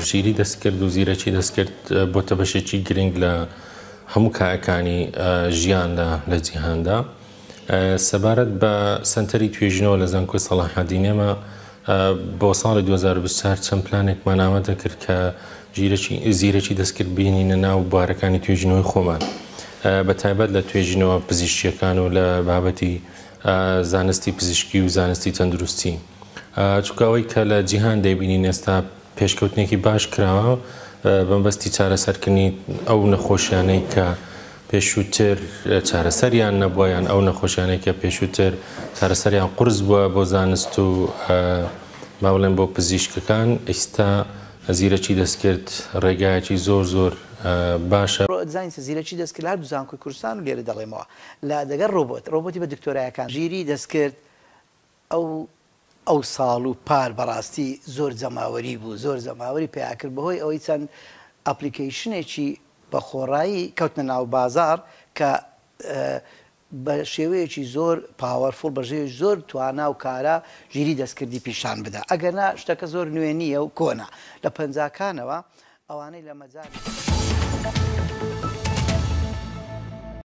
ژیری دەستکرد و زیرەکی دەستکرد بۆتە بەشێکی گرنگ لە هەموو کایەکانی ژیاندا لە جیهاندا. سەبارەت بە سەنتەری توێژینەوە لە زانکۆی سەڵاحەدین ئێمە بۆ ساڵی 2024 چەند پلانێکمان ئامادە کرد کە زیرەکی دەستکرد بینینە ناو بوارەکانی توێژینەوەی خۆمان بە تایبەت لە توێژینەوە پزیشکیەکان و لە بابەتی زانستی پزیشکی و زانستی تەندروستی چونکە ئەوەی کە لە جیهان دەیبینین ئێستا پێشکەوتنێکی باش کراوە بەمبەستی چارەسەرکردنی ئەو نەخۆشیانەی کە پێشووتر چارەسەریان نەبووە یان ئەو نەخۆشیانەی کە پێشووتر چارەسەریان قورس بووە بۆ زانست و با بڵێن بۆ پزیشکەکان ئیستا زیرەکی دەستکرد ڕێگایەکی زۆر زۆر باشە. زانست زیرەکی دەستکرد لە هەردوو زانکۆی کوردستان و لێرە دەڵێمەوە لە دەگەر ڕۆبۆت ڕۆبۆتی بە دکتۆرایەکان ژیری دەستکرد ئەو ئەو ساڵ و پار بەڕاستی زۆر جەماوەری بوو زۆر جەماوەری پەیا کرد بەهۆی ئەوەی چەند ئەپلیکەیشنێکی بە خۆڕایی کەوتنە ناو بازاڕ کە بە شێوەیەکی زۆر powerful بە شێوەیەکی زۆر توانا و کارا ژیری دەستکردی پیشان بدا ئەگەرنا شتەکە زۆر نوێ نییە و کۆنە لە پەنجاکانەوە ئەوانەی لە مەجالی.